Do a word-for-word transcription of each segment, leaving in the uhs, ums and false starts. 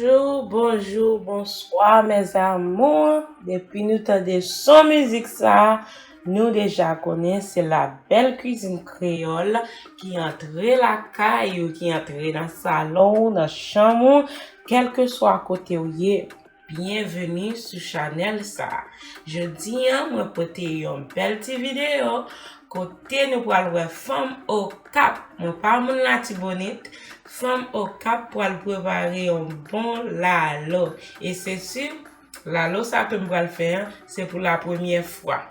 Bonjou, bonjou, bonswa, mes amours. Depi nou tande son mizik sa, nou deja konnen se la bèl kwizin kreyòl ki antre lakay ou, ki antre nan salon ou, nan chanm ou, kèlkeswa kote w ye. Byenveni sou chanèl sa. Jodi a, mwen pote yon bèl ti videyo kote nou pral wè fanm Okap. Mwen pa moun Latibonit. Fanm Okap pral prepare yon bon lalo. E se si, lalo sa ke m pral fè an, se pou la premyè fwa.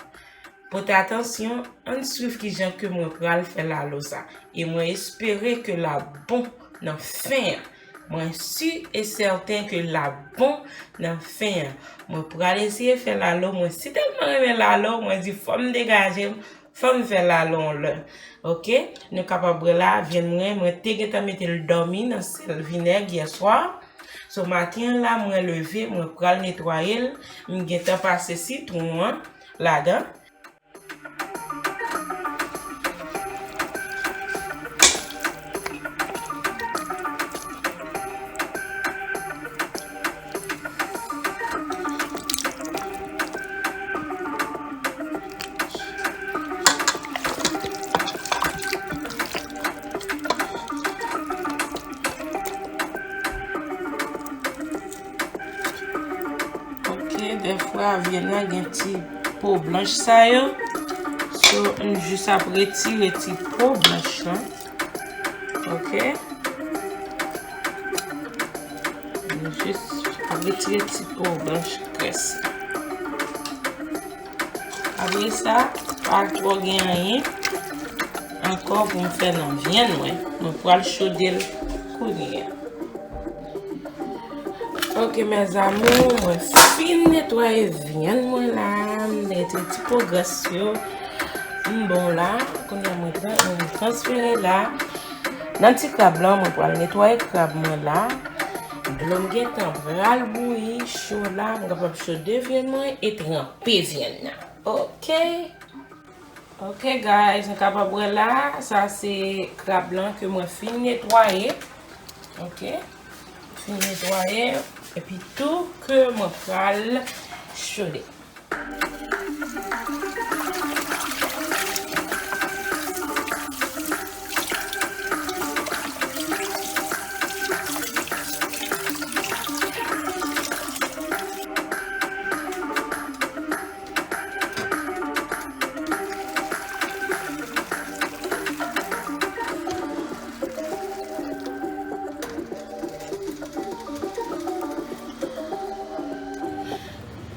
Pote atansyon, ann swiv kijan ke mwen pral fè lalo sa. E mwen espere ke l ap bon nan fen an. Mwen si e sèten ke l ap bon nan fen an. Mwen pral eseye fè lalo. Mwen si tèlman renmen lalo, mwen di fò m degaje m, fò m fè lalo yon lè. Oke? Nou kapab wè la, vyann mwen, mwen te gentan mete l dòmi nan sèl vinèg yèswa. So, maten an la, mwen leve, mwen pral netwaye l. M gentan pase sitwon an ladan. Ok, dèfwa vyann nan gen ti po blanch sa yo. So, m jis ap retire ti po blanch lan. Ok. M jis ap retire ti po blanch grès la. Apre sa, pa twò gen anyen ankò pou m fè nan vyann mwen. Mwen pral chode l kounye a. Ok, mes amours, mwen fin netwaye vyann mwen la. M retire ti po grès yo. M bon la. Kounye a mwen pran, mwen transfere la. Nan ti krab lan, mwen pral netwaye krab mwen la. Dlo m gentan pral bouyi, cho la, m kapab chode vyann mwen e tranpe vyann nan. Ok. Ok, guys, nou kapab wè la, sa se krab lan ke mwen fin netwaye. Ok. Fin netwaye, epi tou ke mwen pral chode.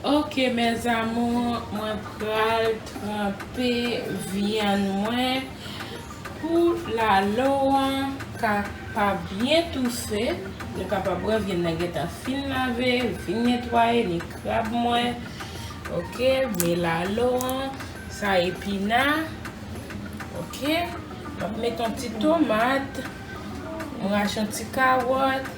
Ok, mes amours, mwen pral tranpe vyann mwen pou lalo an kapab byen toufe. Nou kapab wè vyann nan gentan fin lave, fin netwaye, ni krab mwen. Ok, men lalo an, sa epina. Ok, m ap met yon ti tomat, m rache yon ti kawòt.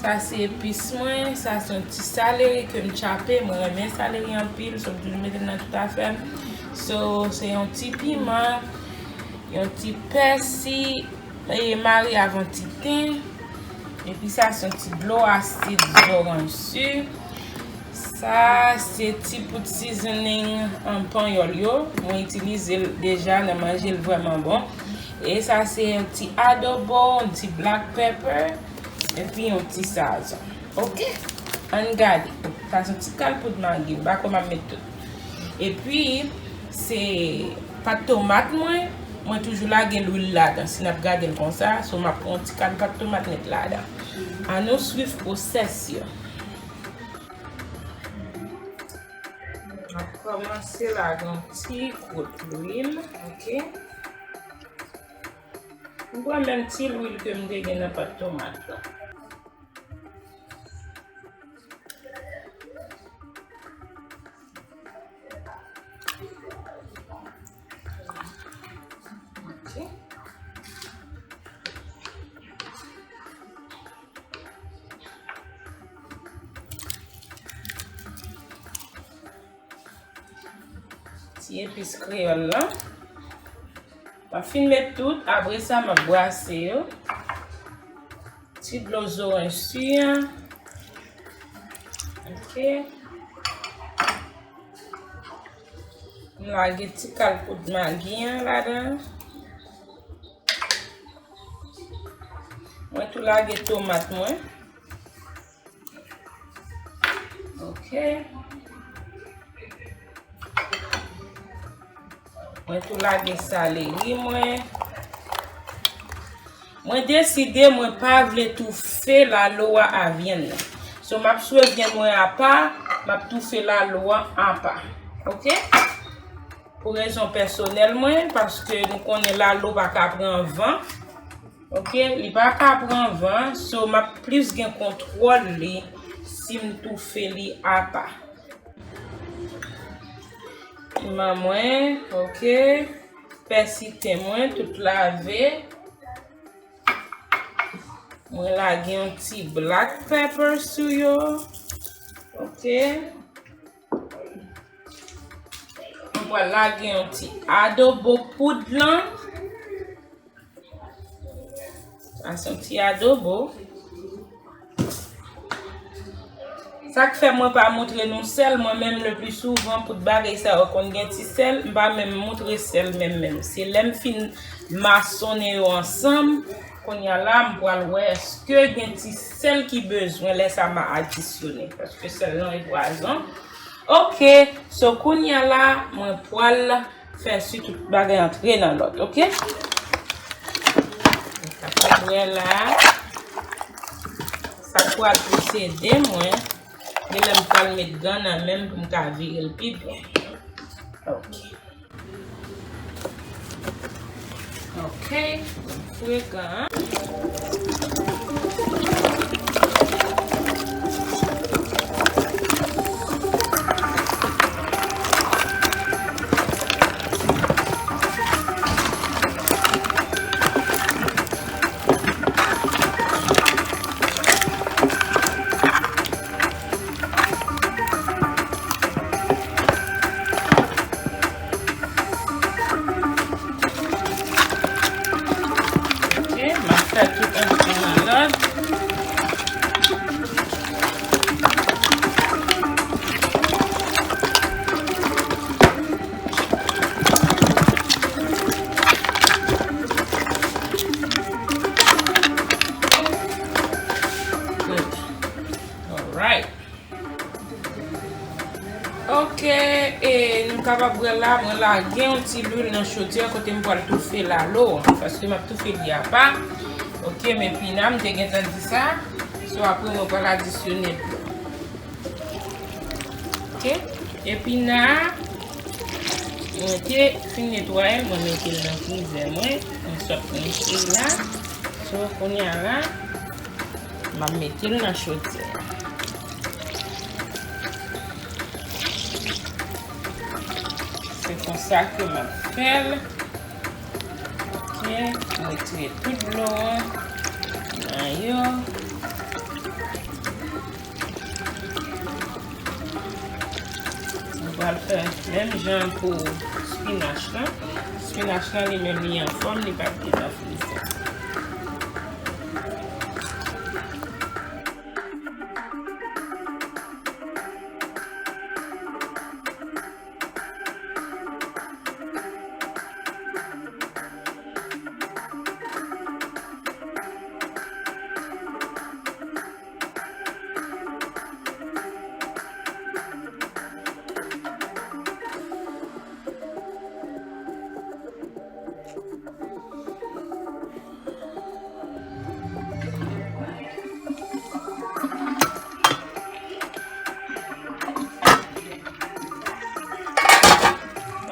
Sa se epis mwen, sa se yon ti seleri ke m tchape, mwen renmen seleri anpil, so m toujou mete l nan tout afè m. So, se yon ti piman, yon ti pèsi, e mare avè yon ti ten. Epi sa se yon ti dlo asid zoranj si. Sa se ti poud seasoning, um, panyòl yo. Mwen itilize l deja nan manje, l vrèman bon. E sa se yon ti adobo, yon ti black pepper, epi yon ti sazon. Oke? Ann gade. Sa se yon ti kal poud magi. M pa kwè m ap met tout. Epi, se pat tomat mwen. Mwen toujou lage lwil ladan. Si n ap gade l konsa, so m ap pran yon ti kal pat tomat met ladan. Ann nou swiv pwosès yo. M ap kòmanse lage yon ti kout lwil, oke? M pran menm ti lwil ke m te gen nan pat tomat la. Oke. Ti epis kreyòl la. M ap fin met tout, apre sa m ap brase yo. Ti dlo zoranj si an. Oke. M lage ti kal poud magi an ladan. Mwen tou lage tomat mwen. Oke. Mwen tou lage seleri mwen. Mwen deside mwen pa vle toufe lalo a a vyann nan. So, m ap swe vyann mwen apa, m ap toufe lalo a apa. Oke? Pou rezon pèsonèl mwen, paske nou konnen lalo pa ka pran van. Oke, li pa ka pran van, so m ap plis gen kontwòl li si m toufe li apa. Piman mwen, oke. Pèsi ten mwen, tout lave. Mwen lage yon ti black pepper sou yo. Oke. Mwen pral lage yon ti adobo poud lan. Sa se yon ti adobo. Sa k fè mwen pa montre nou sèl, mwen menm le pli souvan pou bagay sa yo konn gen ti sèl, m pa menm montre sèl menm menm. Se lè m fin masonnen yo ansanm, kounye a la m pral wè èske gen ti sèl ki bezwen, lè sa m a adisyone, paske sèl lan e pwazon. Oke, so kounye a la mwen pral fè si tout bagay antre nan lòt, oke? Sa k ap wè la, sa k pral plis ede mwen, genlè m pral met gan nan men m pou m ka vire l pi byen. Oke. Oke, m fwe gan an. Ok, m ap fè tout antre nan lòd. Alright. Ok, e nou kapab wè la, mwen lage yon ti lwil nan chodyè kote m pral toufe lalo an, paske m ap toufe li apa. Ok, men Pina, m te gentan di sa. So, apre mwen pral adisyone dlo. Ok, e Pina, mwen te fin netwaye l, mwen mete l nan frizè mwen, mwen sot pran fri la. So, kounye a la, m ap mete l nan chodyè. Se konsa ke m ap fè l. Ok, m retire tout dlo an nan yo. Pral fè menm jan pou spinach lan. Spinach lan li menm li anfòm, li pa t gentan frizan.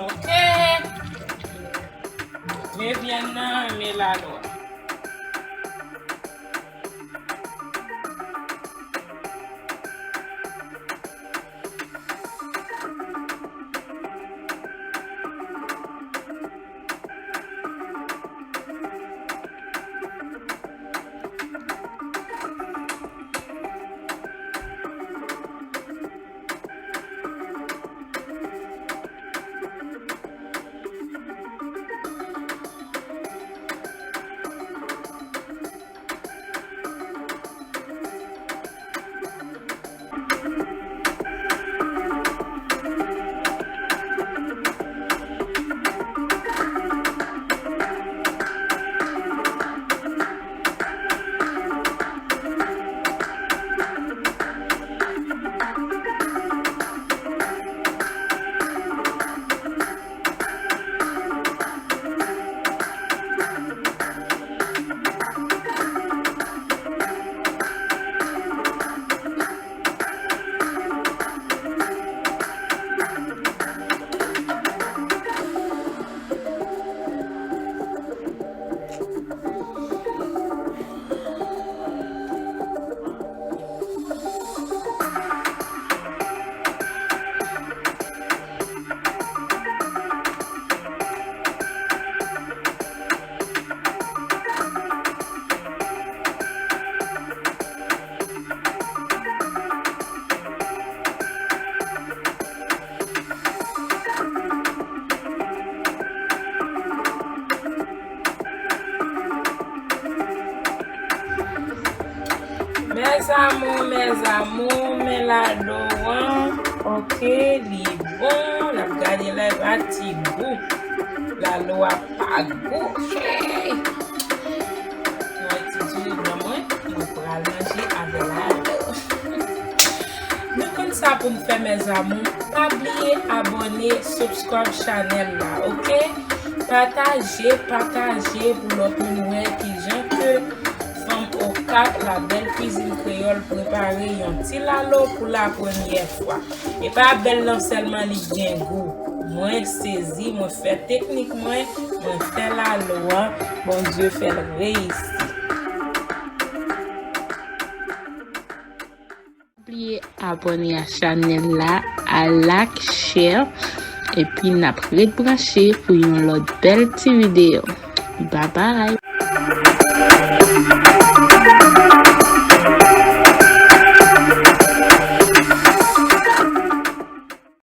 Ok. Men vyann nan, men lalo a. Mes amours, mes amours, men lalo an, ok, li bon, n ap gade la, pa ti gou. Lalo a pa gou. Hey! Mwen ti diri blan mwen, mwen pral manje avè lalo. Nou konn sa pou n fè, mes amours. Pa bliye abòne, subscribe chanèl la, ok? Pataje, pataje pou lòt moun wè kijan ke fanm Okap, la belle cuisine créole, prepare yon ti lalo pou la premyè fwa. E pa bèl lan sèlman li gen gou. Mwen sezi, mwen fè teknik mwen, mwen fè lalo an, Bondye fè l reyisi. Bliye abòne a chanèl la, a like, share, epi n ap ret branche pou yon lòt bèl ti videyo. Babay!